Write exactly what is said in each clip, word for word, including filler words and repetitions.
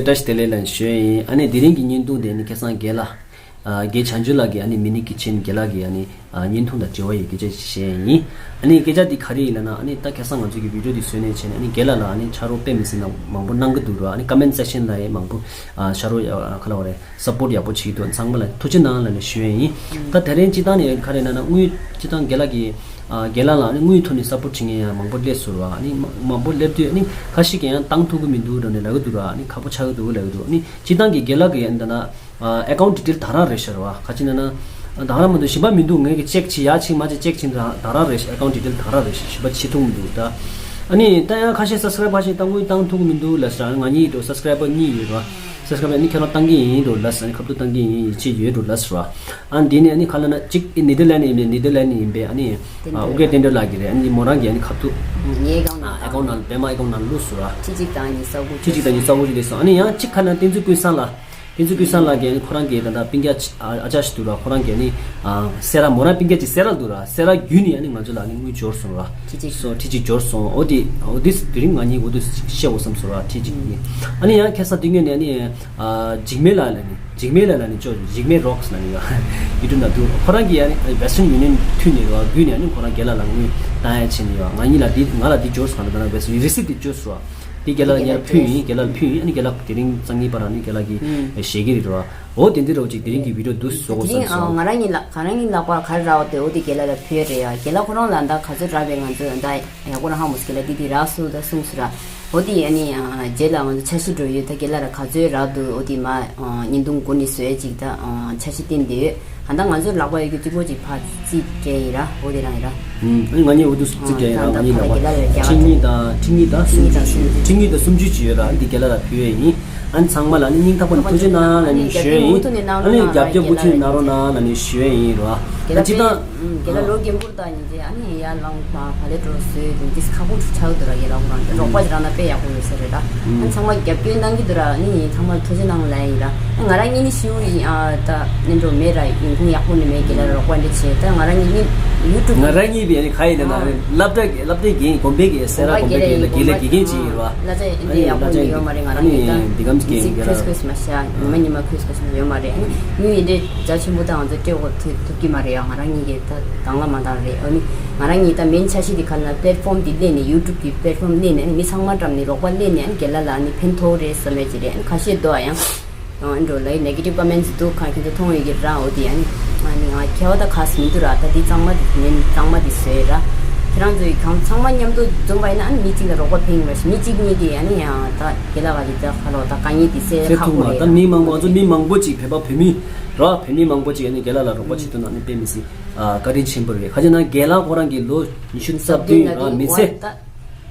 བཀྲ་ཤིས་བདེ་ལེགས་ལ་ཞུ་ཡས་ཡིན། ཨ་ནི་དེ་རིང་གི་བརྙན་ཐུང་དེ་ནི་ཁ་སང་རྒན་ལགས། ཨ་རྒན་བྱང་ཆུབ་ལགས་ཀྱིས་ཨ་ནི་མི་ནི་ཀི་ཆེན་རྒན་ལགས་ཀྱི་ཨ་ནི་ཨ་བརྙན་ཐུང་དང་འབྲེལ་བ་ཡོད་སྐད་ཆ་ཞིག་བཤད་ཡས་ཡིན། ཨ་ནི་སྐད་ཆ་འདི་ག་རེ་ཡིན་ལབ་ན། ཨ་ནི་ད་ཁ་སང་ང་ཚོ་གི་བི་ཌིའོ་འདི་བཟོས་ནས་བྱས་ནས། ཨ་ནི་རྒན་ལགས་ལ་ཨ་ནི་ཕྱག་རོགས་དཔེ་མི་སྲིད་ན་མང་པོ་གནང་གི་འདུག་ར། ཨ་ནི་ཀོ་མེན་སེག་ཤན་ལ་ཡང་མང་པོ་ཨ་ཕྱག་རོགས་ཡ་ཨ་ག་ལབ་དགོས་རེད། སབ་པོརཊ་ཡག་པོ་བྱེད་ཀྱི་འདུག། ཚང་མ་ལ་ཐུགས་རྗེ་གནང་ལབ་ནས་ཞུ་ཡས་ཡིན། ད་དེ་རིང་སྤྱིར་བཏང་ནས་ག་རེ་ཡིན་ན། དངུལ་སྤྱིར་བཏང་རྒན་ལགས་ཀྱིས་ཨ་རྒན་ལགས་ལ་ཨ་ནི་དངུལ་ཐོག་ནས་སབ་པོརཊ་བྱེད་མཁན་ཡང་མང་པོ་སླེབས་སོང་ར། ཨ་ནི་མ་མང་པོ་སླེབས་དུས་ཨ་ནི་ཁ་ཤས་ཀྱིས་ཡང་བཏང་ཐུབ་ཀྱི་མི་འདུག་འདྲ་ནས་ལབ་ཀྱི་འདུག་ར། ཨ་ནི་ཁག་པོ་ཆགས་ཀྱི་འདུག་ལབ་ཀྱི་འདུག། ཨ་ནི་སྤྱིར་བཏང་གི་རྒན་ལགས་ཀྱིས་ཡང་ད་ན་ཨ་ཨེ་ཀའུན་ཊི་ཌི་ཊེལ་དག་རང་རེད་ཤག་ར་བ། ག་ཅི་ན་ན་དག་རང་མ་གཏོགས་གཞན་པ་མི་འདུག། ངས་ཀྱི་ཅེག་བྱེད་ཡ་ཅིག་མ་ཅིག་ཅེག་བྱེད་དག་དག་རང་རེད་ཤག། ཨེ་ཀའུན་ཊི་ཌི་ཊེལ་དག་རང་རེད་ཤག། གཞན་པ་བྱེད་ཐུབ་མི་འདུག་ད། ཨ་ནི་ད་ཡང་ཁ་ཤས་སབ་སི་ཀ་རའེ་བར་ཁ་ཤས་ད་དངུལ་བཏང་ཐུབ་ཀྱི་མི་འདུག་ལབ་ཤག། ང་གཉིས་འགྲོ་སབ་སི་ཀ་རའེ་བར་གཉིས་ཡོད་ར། སབ་སི་ཀ་རའེ་བར་ནི་ཁྱེད་རང་བཏང་གི་ཡིན་འགྲོ་ལབ་ཤག། ཨ་ནི་ཁ་ཐུག་བཏང་གི་ཡིན། ཡིད་ཆེས་ཡོད་འགྲོ་ལབ་ཤག་ར། ཨ་ནི་དེ་ནས་ཨ་ནི་ཁ་ལ་ན་གཅིག་ནེ་དར་ལེན་ཌི་ནས་ཡིན་པས། ནེ་དར་ལེན་ཌི་ནས་ཡིན་པས། ཨ་ནི་ཨ་ཨུ་རྒྱན་བསྟན་སྒྲོལ་ལགས་ཀྱིས་རེད། ཨ་ནི་མོ་རང་གིས་ཨ་ནི་ཁ་ཐུག་ངའི་ཨེ་ཀའུན་ཊི་ནང་ཨ་ཨེ་ཀའུན་ཊི་ནང་བེ་མ་ཨེ་ཀའུན་ཊི་ནང་བླུགས་སོང་ར། ཁྲི་གཅིག་དང་ཉི་ཤུ་རྩ་དགུ། ཁྲི་གཅིག་དང་ཉི་ཤུ་རྩ་དགུ་ཅིག་སླེབས་སོང་། ཨ་ནི་ཡང་གཅིག་ཁ་ན་བསྟན་འཛིན་ཀུན་བཟང་ལགས། བསྟན་འཛིན་ཀུན་བཟང་ལགས་ཀྱིས་ཨ་ནི་ཁོ་རང་གི་ད་ལྟ་སྤུན་ཀྱག་ཅིག་ཨ་ཨ་ཅག་ཞིག་འདུག་ར། ཁོ་རང་གིས་ཨ་ནི་ཨ་སེ་ར་མོ་རང་སྤུན་ཀྱག་ཅིག་སེ་ར་ལ་འདུག་ར། སེ་ར་བརྒྱུད་ནས་ཨ་ནི་ང་ཚོ་ལ་ཨ་ནི་དངུལ་འབྱོར་སོང་ར། ཁྲི་གཅིག་སོ་ཁྲི་གཅིག་འབྱོར་སོང་། འོ་དེ་འོ་དེ་དེ་རིང་ང་གཉིས་འོ་དེ་བཤད་འོ་བསམ་སོང་ར། ཁྲི་གཅིག་ནི། ཨ་ནི་ཡང་ཁ་སང་དེ་སྔོན་ནས་ཨ་ནི་ཨ་འཇིགས་མེད་ལགས་ལ་ནི། འཇིགས་མེད་ལགས་ལ་ནི་ཅོ་འཇིགས་མེད་རོགས་ལ་ནི་ཡོད། ཡུ་ཊུབ་ནང་འདུག། ཁོ་རང་གིས་ཨ་ནི་Western Union མཐུད་ནས་ཡོད། བརྒྱུད་ནས་ཨ་ནི་ཁོ་རང་རྒན་ལགས་ལ་དངུལ་བཏང་ཡ་བྱས་ནས་ཡོད། ང་གཉིས་ལ་འདི་ང་ལ་འདི་འབྱོར་སོང་ལ། ད་ན་Western Union རི་སིབ་འདི་འབྱོར་སོང་ར། དེ་རྒན་ལགས་ལ་ཉེ་རང་ཕུལ་ཡིན། རྒན་ལགས་ལ་ཕུལ་ཡིན། ཨ་ནི་རྒན་ལགས་དེ་རིང་སང་ཉིན་པར་ཨ་ནི་རྒན་ལགས་ཀྱིས་ཨུམ་བཞེས་ཀྱི་རེད་ར། འོ་དེ་འདི་རོགས་ཅིག་དེ་རིང་གི་བི་ཌིའོ་འདུག་བཟོ་དགོས་དེ་རིང་བསམ་ཨ་སོང་། ང་རང་གཉིས་ལ་ང་རང་གཉིས་ལག་པར་ག་རེ་རག་འོ་དེ་འོ་དེ་རྒན་ལགས་ལ་ཕུལ་ཡ་རེད་ཡ། རྒན་ལགས་ཁོ་རང་ལ་ད་ག་ཚོད་རག་པའི་ང་ཚོ་ད་ཡག་པོ་རང་ཧ་མོ་སི་ཀི་ལ་དེ་དེ་རག་སུ་ད་གསུངས་སུ་ར། འོ་དེ་ཨ་ནི་ཨ་རྗེས་ལ་ང་ཚོ་འཆར་གཞི་འགྲོ་ཡོད། ད་རྒན་ལགས་ལ་ག་ཚོད་རག་འདུག། འོ་དེ་མ་ཨ་བརྙན་ཐུང་སྒོ་ནས་བཟོས་ཅིག་ད་ཨ་འཆར་གཞི་བཏིང་བསྡད་ཡོད། ད་ལྟ་ང་ཚོའི་ལག་པ་ཡོད་རྒྱུ་གཅིག་པོ་གཅིག་ཕར་རྩིས་སྤྲད་ཡིན་ར། འོ་དེ་རང་ཡིན་ར། ཨུམ། ཨ་ནི་ང་གཉིས་འོ་དུ་རྩིས་སྤྲད་ཡིན་ར། ད་ང་གཉིས་ལག་པ་ཁྲི་གཉིས་དང་ཁྲི་གཉིས་དང་སུམ་ཅུ་ཅིག་ཡོད་ར། འདི་རྒན་ལགས་ལ་ཕུལ་ཡས་ཡིན། ཨ་ནི་ཚང་མ་ལ་ཕུལ་ཡས་ཡིན། ཨ་ནི་ཚང་མ་ལ་ཨ་ནི་སྙིང་ཐག་པ་ནས་ཐུགས་རྗེ་གནང་ལབ་ནས་ཞུ་ཡས་ཡིན། ཨ་ནི་རྒྱབ་སྐྱོར་མུ་མཐུད་ནས་གནང་རོགས་གནང་ལབ་ནས་ཞུ་ཡས་ཡིན་ར། ཨ་ནི་སྤྱིར་བཏང་། རྒན་ལགས་ལོ་རྒན་པོར་བཏང་ཡིན་ཏེ་ཨ་ནི་ཡར་ལངས་མ་བ་ལས་འགྲོ་བཟོས་དུས་འདི་ཁག་པོ་ཆགས་འདུག་ར། ཡར་ལངས་རང་རོགས་པ་ཞིག་རག་ན་དཔེ་ཡག་པོ་ཡོད་ས་རེད་ར། ཨ་ནི་ཚང་མ་རྒྱབ་སྐྱོར་གནང་གི་འདུག་ར། ཨ་ནི་ཚང་མ་ཐུགས་རྗེ་གནང་ལབ་ཡིན་ར། ཨ་ང་རང་གཉིས་ནི་ཤི་བོ་ཡིན་ཨ་ད་ནི་འགྲོ་མེད་ར། ཡོང་ཁུངས་ཡག་པོ་ནི་མེད། རྒན་ལགས་རོགས་པ་འདི་བྱས། ད་ང་རང་གཉིས་ནི་ཡུ་ཊུབ། ང་རང་གཉིས་པའི་ཨ་ནི་ག་ཡིན་ན་ཨ་སློབ་གྲྭ་སློབ་གྲྭའི་རྒན་དགོན་པའི་རྒན་སེ་ར་དགོན་པའི་རྒན་ལ་དགེ་ལས་དགེ་རྒན་ཅིག་ཡིན་ར། བ། ལ་ཅ་ཨ་ནི་ཡག་པོ་ནི་ཡོད་མ་རེད། ང་རང་གཉིས་ད་འདི་གམ་ཅིག་ཁྲིས་ཁྲིས་མ་ཤ་ཉི་མ་ཉི་མ་ཁྲིས་ཁྲིས་མ་ཡོད་མ་རེད། ཨ་ནི་ཡིན་དེ་རྒྱ་ཆེན་པོ་དང་ང་ཚོ་སྤྲད་འོ་ཐུབ་ཐུབ་ཀྱི་མ་རེད་ཡ། ང་རང་གཉིས་ཀྱིས་ད་དང་བླངས་མ་བཏང་རེད། ཨ་ནི་ང་རང་གཉིས་ད་མེན་འཆར་གཞི་འདི་ག་ལ་པླེ་ཊི་ཕོམ་འདི་གླས་ནས་ཡུ་ཊུབ་ཀྱི་པླེ་ཊི་ཕོམ་གླས་ནས་ཨ་ནི་མི་ཚང་མ་འགྲམ་ནས་རོགས་པ་གླས་ནས་ཨ་ནི་རྒན་ལགས་ལ་ཨ་ནི་ཕན་ཐོགས་རེད་བསམ་ཡས་ཅིག་རེད། ཨ་ནི་ཁ་ཤས་འདུག་ཡང་ཨ་འགྲོ་ལ་ནེ་གེ་ཊིབ་ཀོ་མེན་ཊི་འདུག་ག་ཁྱེད་ཚོ་མཐོང་ཡོད་ཀྱི་ར། འོ་དེ་ཨ་ནི་ཨ་ནི་ང་ཁྱད་པར་ད་ག་སུ་མི་འདུག་ར། ད་འདི་གཙང་མ་འདི་མེན་གཙང་མ་འདི་བཟོས་ར། ཁྱེད་རང་ཚོ་ཡི་གང་ཚང་མ་མཉམ་དུ་འཛོམས་པ་ཡིན་ན་ཨ་ནི་མི་གཅིག་ལ་རོགས་པ་ཕན་ཡོང་ར་ཞིག། མི་གཅིག་གཉིས་ཀྱིས་ཨ་ནི་ཡང་ད་རྒན་ལགས་ཀྱི་ད་ཁ་ལོ་ད་དཀའ་ངལ་འདི་སེལ་ཁག་པོ་རེད་ར། ད་མི་མང་པོ་ང་ཚོ་མི་མང་པོ་ཅིག་བོད་པ་བོད་མི་ར་བོད་མི་མང་པོ་ཅིག་ཨ་ནི་རྒན་ལགས་ལ་རོགས་པ་བྱེད་ཐུབ་ན་ཨ་ནི་དཔེ་མི་སྲིད་ཨ་བཀའ་དྲིན་ཆེན་པོ་རེད། ག་ཅི་ན་རྒན་ལགས་ཁོ་རང་གི་ལོ་ཉི་ཤུ་རྩ་བདུན་ར། མི་ཚེ་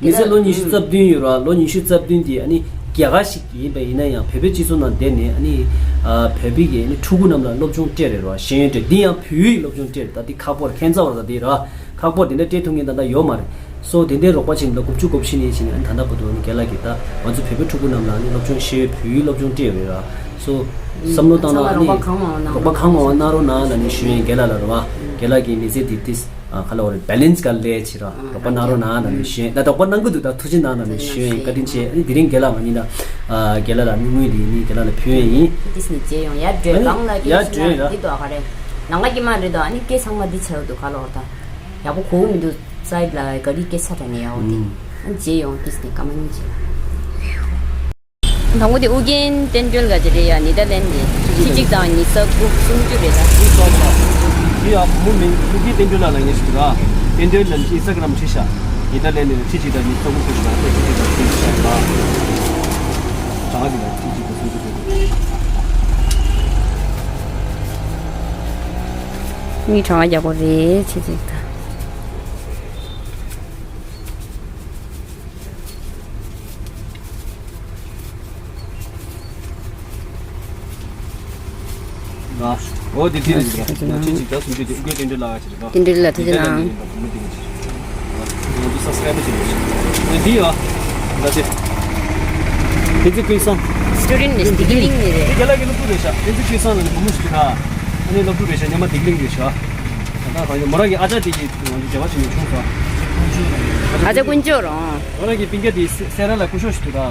མི་ཚེ་ལོ་ཉི་ཤུ་རྩ་བདུན་ཡོད་ར། ལོ་ཉི་ཤུ་རྩ་བདུན་དེ་ཨ་ནི་རྒྱ་གར་ཞིག་ཡིན་པ་ཡིན་ན་ཡང་བོད་པའི་སྤྱི་ཚོགས་ནང་བསྡད་ནས་ཨ་ནི་ཨ་བོད་པའི་གི་ཨ་ནི་ཕྲུ་གུ་རྣམས་ལ་སློབ་སྦྱོང་སྤྲད་རེད་ར། ཤེས་ཡོན་སྤྲད། འདི་ཡང་བོད་ཡིག་སློབ་སྦྱོང་སྤྲད་རེད། ད་འདི་ཁག་པོ་རེད། ཁྱད་མཚར་བ་རེད། ད་འདི་ར་ཁག་པོ་དེ་འདྲ་སྤྲད་ཐུབ་མཁན་ད་ལྟ་ཡོད་མ་རེད། སོ་དེ་འདྲའི་རོགས་པ་བྱེད་མཁན་ལ་དགུ་བཅུ་གོ་བཞི་ནས་བྱས་ནས་ཨ་ནི་ད་ལྟ་བར་དུ་ཨ་ནི་རྒན་ལགས་ཀྱིས་ད་ང་ཚོ་བོད་པའི་ཕྲུ་གུ་རྣམས་ལ་ཨ་ནི་སློབ་སྦྱོང་ཤེས་ཡོན་བོད་ཡིག་སློབ་སྦྱོང་སྤྲད་ཡོད་རེད་ར། སོ་བསམ་བློ་བཏང་ན་ཨ་ནི་རོགས་པ་གང་མང་མང་གནང་རོགས་པ་གང་མང་མང་གནང་རོགས་གནང་ལབ་ནས་ཞུ་ཡིན་རྒན་ལགས་ལ་ར་བ། རྒན་ལགས་ཀྱིས་མི་ཚེ་འདི་ཏིས་ཨ་ག་ལ་བ་རེད། བེ་ལེན་སི་ག་ལས་བྱེད་ར། རོགས་པ་གནང་རོགས་གནང་ལབ་ནས་ཞུ་ཡིན། ད་རོགས་པ་གནང་གི་འདུག། ད་ཐུགས་རྗེ་གནང་ལབ་ནས་ཞུ་ཡིན། བཀའ་དྲིན་ཆེ། ཨ་ནི་དེ་རིང་རྒན་ལགས་ང་གཉིས་ད་ཨ་རྒན་ལགས་ལ་དངུལ་དངུལ་འདི་ནི་རྒན་ལགས་ལ་ཕུལ་ཡས་ཡིན། ཏིས་ནི་རྗེས་ཡོང་ཡར་སྒྲོལ་གང་ལ་ཡར་སྒྲོལ་ར། འདི་དོ་ག་རེད། ནང་ག་གི་མ་རེད་དོ། ཨ་ནི་སྐད་ཚང་མ་འདི་ཆེ་བ་འདུག་ག་ལོར་ད། ཡག་པོ་གོ་གི་མི་འདུག། སའིཌ་ལ་ག་རི་སྐད་ཆ་ར་ནས་ཡག་པོ་འདི། ཨ་ནི་རྗེས་ཡོང་ཏིས་ནི་སྐར་མ་གཉིས་རྗེས། དང་པོ་དེ་ཨུ་རྒྱན་བསྟན་སྒྲོལ་ག་ཅི་རེད་ཡ། ནི་ད་ལན་དེ་ཁྲི་གཅིག་དང་ཉི་ཤུ་རྩ་དགུ་སུམ་ཅུ་རེད་ད། འདི་ཡ་བུ་མོ་མིང་ཨུ་རྒྱན་བསྟན་སྒྲོལ་ལགས་ལ་ངས་ཞུ་གི་ར། བསྟན་སྒྲོལ་ལ་ཨིན་སི་ཊ་གྷ་རམ་བྲིས་ཤག། ནི་ད་ལན་དེ་ཁྲི་གཅིག་དང་ཉི་ཤུ་རྩ་དགུ་ཁྲི་གཅིག་དང་ཁྲི་གཅིག་དང་སུམ་ཅུ་ཤག་ར། གྲངས་ཀ་དེ་ལ་ཁྲི་གཅིག་དང་སུམ་ཅུ་རེད། མི་གྲངས་ཀ་ཡག་པོ་རེད་ཁྲི་གཅིག་དང་། ཨོ་དེ་དེ་རེད། ཁྲི་གཅིག་དང་སུམ་ཅུ་དེ་ཨུ་རྒྱན་བསྟན་སྒྲོལ་ལགས་ཀྱི་རེད་པ། བསྟན་སྒྲོལ་ལགས་ཐུགས་རྗེ་གནང་། ང་ཚོ་སབ་སི་ཀ་རའིབ་བྱེད་དགོས་ཤག། འདི་ཡོད། ད་དེ། བསྟན་འཛིན་ཀུན་བཟང་། སི་ཊུ་ཌེན་ཊི་རེད། བདེ་སྐྱིད་གླིང་ནས་རེད། དེ་རྒན་ལགས་ཀྱི་སློབ་ཕྲུག་རེད་ཤག། བསྟན་འཛིན་ཀུན་བཟང་ལ་ནི་བུ་མོ་ཞིག་ག་ཨ་ནི་སློབ་ཕྲུག་རེད་ཤག། ཉི་མ་བདེ་སྐྱིད་གླིང་རེད་ཤག། ད་ལྟ་གང་ཡོད་མོ་རང་གི་ཨ་ཅག་དེ་གི་ང་ཚོ་མཇལ་བ་བྱེད་མྱོང་བྱུང་སོང་། ཨ་ཅག་དཀོན་མཆོག་རང་། ང་རང་གི་སྤུན་ཀྱག་དེ་སེ་སེ་ར་ལ་སྐུ་ཞབས་ཤིག་འདུག་ད།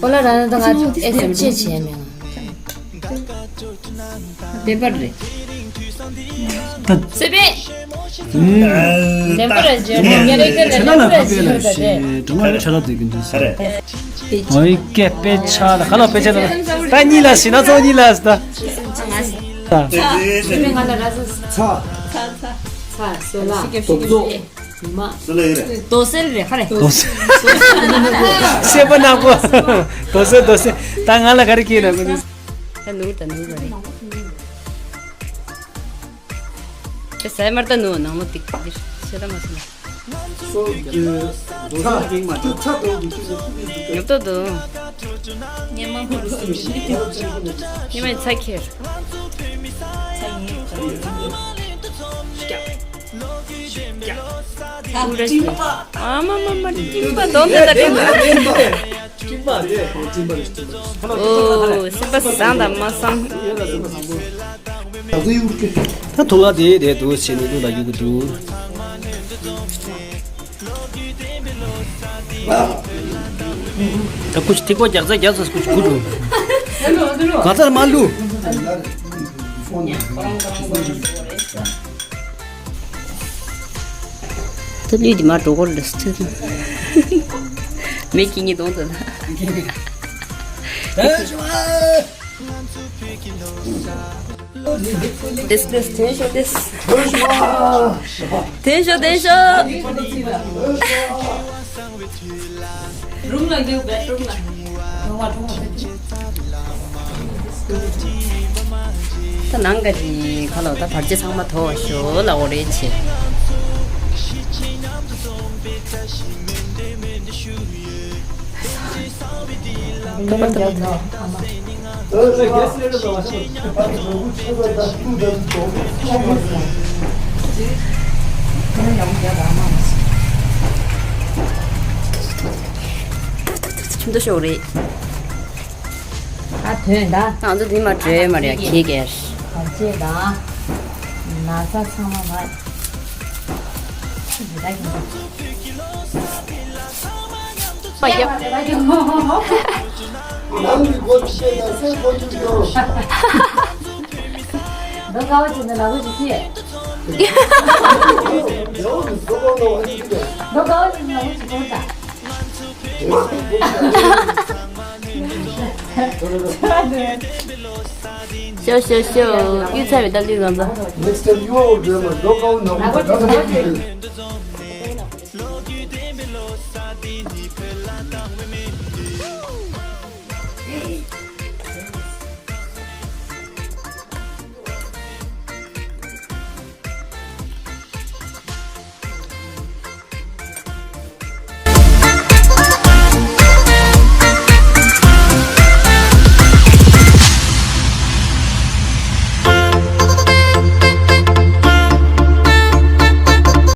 ཁོ་ལ་རང་ད་ང་ཚོ་ཨེ་སེམས་ཅེས་བྱས་མེད། བདེན་པར་རེད། ད་སེ་པེ། བདེན་པར་རེད་ཇེ་ཉེ་རེ་ཀ་ལ་ཆ་ལ་ལ་ཁ་པེ་ལ་ཤེ་འགྲོ་མ་རེད་ཆ་ལ་དེ་གི་འདུག་ས་རེད། ཨོའི་ཀེ་པེ་ཆ་ལ་ཁ་ལ་པེ་ཆ་ལ་ད་གཉིས་ལ་ཟིན་ན་ཚོ་གཉིས་ལ་ཟིན་ད། ཚ། ཚ། ཚ། ཚ། སོ་ལ། དོག་ཚོ། མ། སུ་ལ་ཡོད་རེད། དོ་སེལ་རེད་ཧ་རེ། དོ་སེལ། སེ་པ་ནག་པོ། དོ་སེལ་དོ་སེལ། ད་ང་ལ་ག་རེ་སྐྱེས་ན་ཀུ་ནི། ད་ནུ་ད་ནུ་རེད། དེ་སེ་མར་ད་ནུ་ནང་མོ་ཏིག་ཏིག་ཤེ་ད་མ་སོང་། སོ་གི་དོ་སེལ་རིང་མ་ད་ཚ་དོ་གི་ཚུལ་ལ་ཀུ་ནི་འདུག་ག་ཉེ་མ་ཧུ་རུ་སུ་རེད། ཉེ་མ་ཚ་ཁེར། ཚ་ཉེ་ཁ་རེ། ཨ་མ་མ་མ་ཏིང་པ་དོན་དེ་ད་ཏིང་པ། ཨོ་སེམས་པ་བཟང་དང་མ་བཟང་། ད་ཐུག་ལ་དེ་དེ་དུ་ཕྱི་ནས་དུ་ལ་ཡུག་གི་འདུག་ད་ཀུ་ཅི་ཐིག་པ་རྒྱག་ཚ་རྒྱག་ཚ་ཀུ་ཅི་ཀུ་ཏུ་ག་ཚར་མ་ལུ། ད་ལུས་དེ་མ་འགྲོ་གོ་ལ་སུ་ཚོད། མེ་ཀི་ཉི་གདོང་དུ་ལ། ཏེས་ཏེས། ཐོན་ཤོག་ཏེས། ཐོན་ཤོག་ཐོན་ཤོག། རུམ་ལ་འགྱོ་བས། རུམ་ལ། ད་ནང་ག་ཅི་ཁ་ལོ། ད་བར་ཆད་ཚང་མ་དོར་ཤོག་ལབ་དགོས་རེད་ཆེ། ཁྱིམ་ཐོ་ཤོག་རེད། ཨ་དོན་ད། ང་ཚོ་འདི་མ་བྲོས་མ་རེད་ཁྱི་གེར། བར་ཆད་དང་། ན་ཚ་ཚང་མ་མ། ཡི་ད་ཡིན། ནང་གི་སྒོ་ཕྱེ་ན་སེམས་ཁོ་ཆུ་སྐྱོ། འདི་དགའ་བ་བྱུང་ན་ལག་པ་ཅིག་ཕྱེ། ཡོང་ནི་སོ་སོ་ནང་བ་ཅིག་གི། འདི་དགའ་བ་བྱུང་ན་ལག་པ་ཅིག་གོང་ད། ཤོ་ཤོ་ཤོ། གཡུ་ཚ་བའི་ཏ་ལུས་གང་ཚ། Next time you all remember, don't go now.